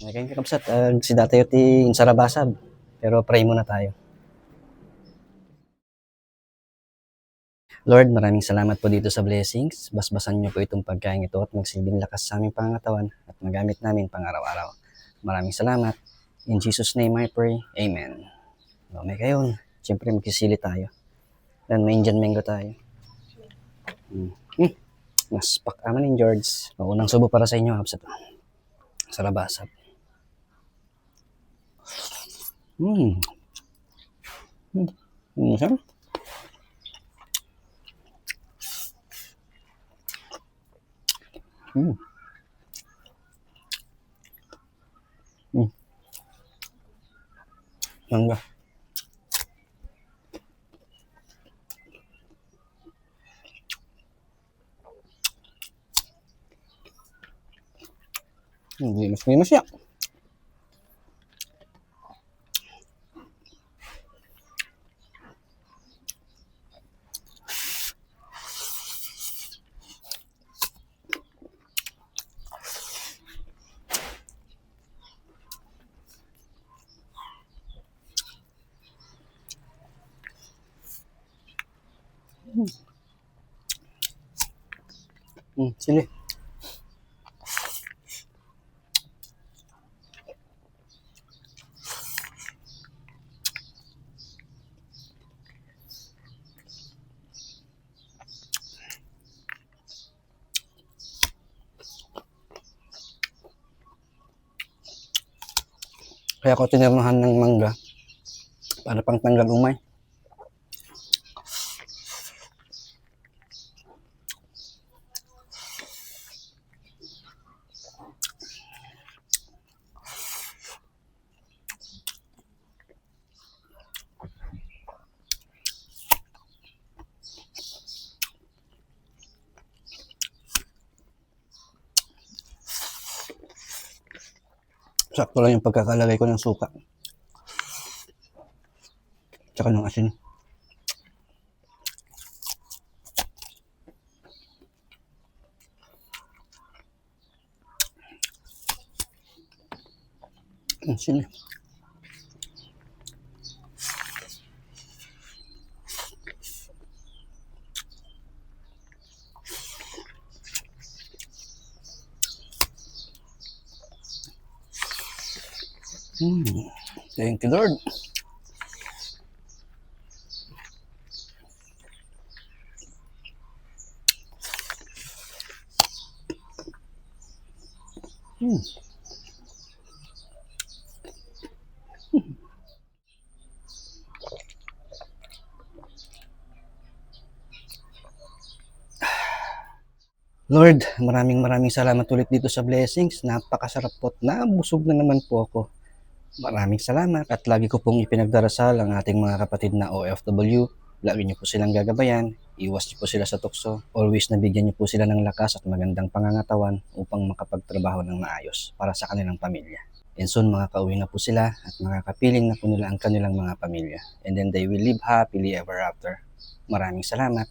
Ngayon kakabsat, si datayo ti insarabasab. Pero pray muna tayo. Lord, maraming salamat po dito sa blessings. Basbasan niyo po itong pagkain ito at magsilbing lakas sa aming pangangatawan at magamit namin pang araw-araw. Maraming salamat. In Jesus' name I pray. Amen. May kayon. Siyempre magkisili tayo. Dan may Indian mango tayo. Mas pakaman in George. Unang subo para sa inyo, kapsat. Sarabasab. Sarap. Mangga. Limas ya. Sili. Kaya ako tinirmahan ng mangga para pang tanggal umay. Sakto lang yung pagkakalagay ko ng suka. Tsaka ng asin. Sili. Thank you, Lord. Lord, maraming salamat ulit dito sa blessings. Napakasarap po at nabusog na naman po ako. Maraming salamat at lagi ko pong ipinagdarasal ang ating mga kapatid na OFW. Lagi niyo po silang gagabayan, iwas niyo po sila sa tukso, always nabigyan niyo po sila ng lakas at magandang pangangatawan upang makapagtrabaho ng maayos para sa kanilang pamilya. And soon makakauwi na po sila at makakapiling na po nila ang kanilang mga pamilya. And then they will live happily ever after. Maraming salamat.